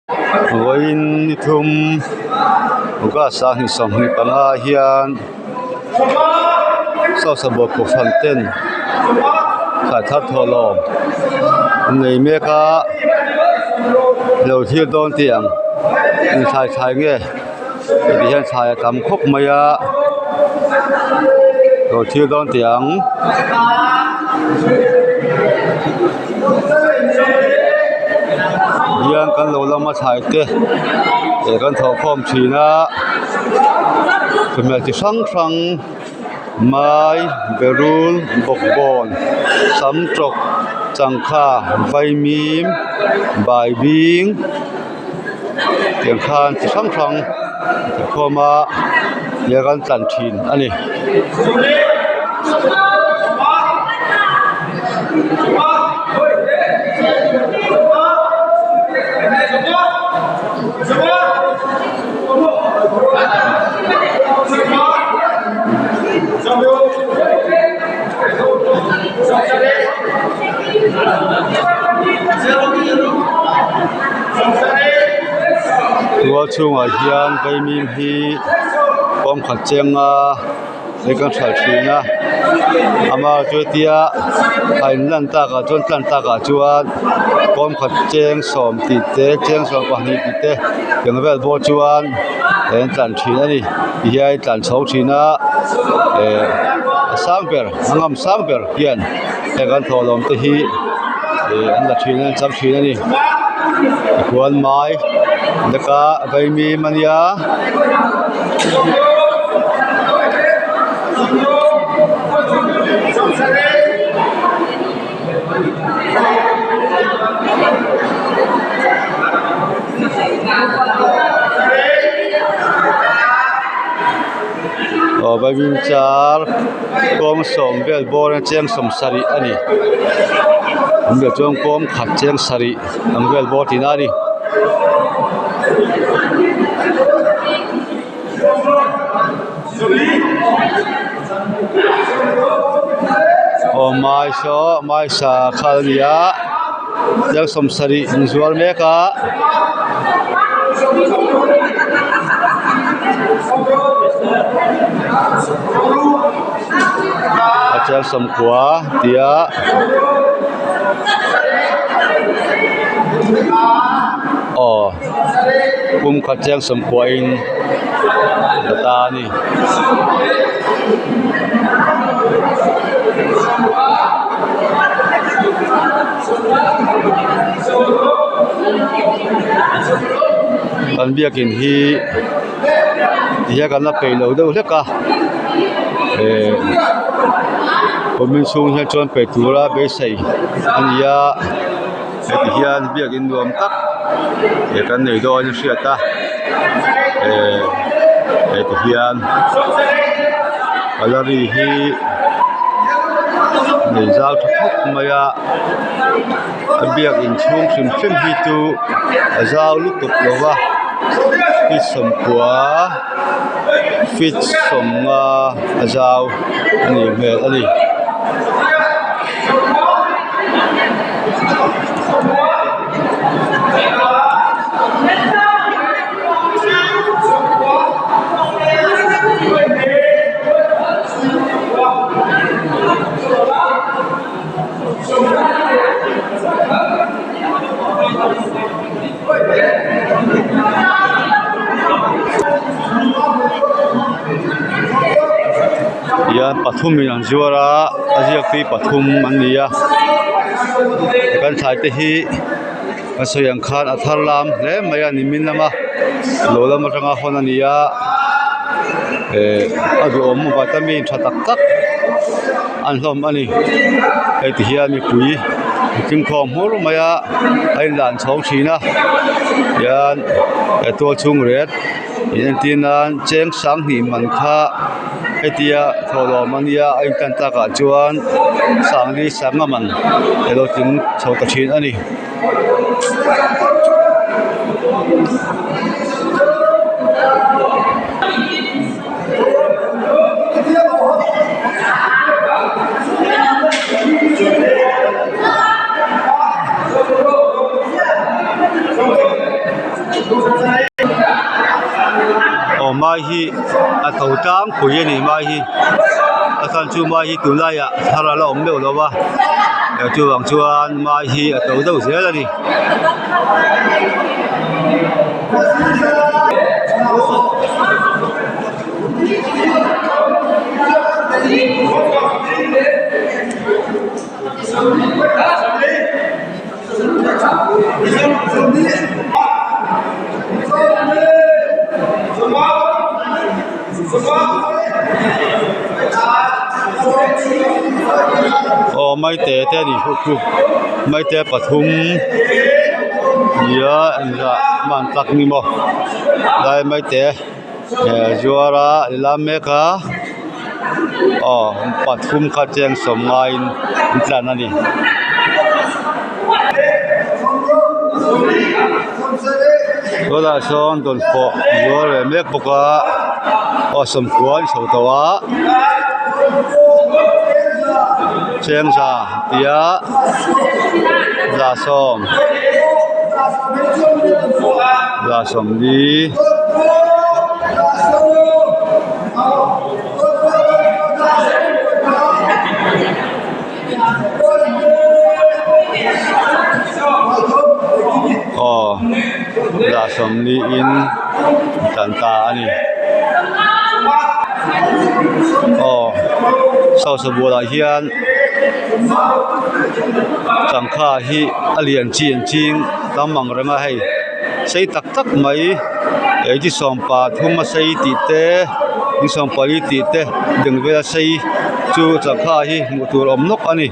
Vawiin ni thum August ah ni 25 ah hian Sasabawk kohhran ten thlai thar thawhlawm an nei mek a lo thlir dawn tih ang eng thlai thlai nge heti hian thlai a tam khawp mai a lo thlir dawn teh ang. Hian kan lo lama thlai te eh kan thawh khawm thin a chawhmeh chi hrang hrang mai berul bawkbawn samtawk changkha vaimim baibing tiang khan chi hrang hrang a khawm a nia kan tlan thin a ni. Tual chhungah hian vaimim hi kawng khat cheng a hei kan hralh thin a amah chu hetia a in lan takah chuan tlan takah chuan kawng khat cheng sawm tih te cheng sawm pahnih tih te tiang vel pawh chuan an tlan thin a ni tihian a tlan chho thin a eh a sang ber a ngam sang ber hian heng an thawhlawm te hi ih an la thin a an chang thin a ni tichuan mai leka vaimim a nia. Aw vaimim char kawng sawm vel bawr a cheng sawm sarih a ni an bel chuan kawng khat cheng sarih ang vel bawr tihna a ni. Aw mai saw mai sa khal a ni a cheng sawm sarih an zuar mek a. A cheng sawmkua tia aw pum khat cheng sawmkua in la ta a ni. Kan biakin hi tihian kan la peih lo deuh hlek a eh kumin chhung hian chuan peih tura beisei a ni a heti hian biakin nuam tak eh kan nei dawn a hriat a eh heti hian gallery hi nei zau tha khawp mai a a biakin chhung hrim hrim hi chu a zau lutuk lo va feet sawmkua feet sawmnga a zau a nih hmel a ni. Hian pathumin an zuar a a ziak hi pathum an ni a kan thlai te hi a sawi ang khan a thar lam hle mai a nimin lama lo lam atanga hawn a ni a eh a duhawm vitamin tha tak tak an hlawm a ni hei ti hian mipui thingkhawm hmur mai a a inlan chho thin a hian he tual chhung ret in entir nan cheng sanghnih man kha hetia thawhlawm a nia a intan takah chuan sangli sanga man alo tling chho ta thin a ni. Aw mai hi a to tlangpui a ni mai hi a chhan chu mai hi tunlaiah thar a la awm meuh lo va chuvang chuan mai hi a to deuh zel a ni. Aw maite te a nih khu maite pathum nia engzah man tak ni maw lai maite zuar a lam mek a aw pathum kha cheng sawm ngaiin an tlan a ni. Tunah sawn dawnfawh zuar ve mek bawk a aw sawmkua a ni chho tawh a chengza tia za sawm za sawmli. Aw za sawmli in tlan ta a ni aw sosa bulah hian sangha hi a lian chi an ching tam ang reng a hei sei tak tak mai ei chi sawmpa thum a sei tih te ni sawmpali tih te ding vel a sei chu sangha hi hmuh tur a awm nawk a ni.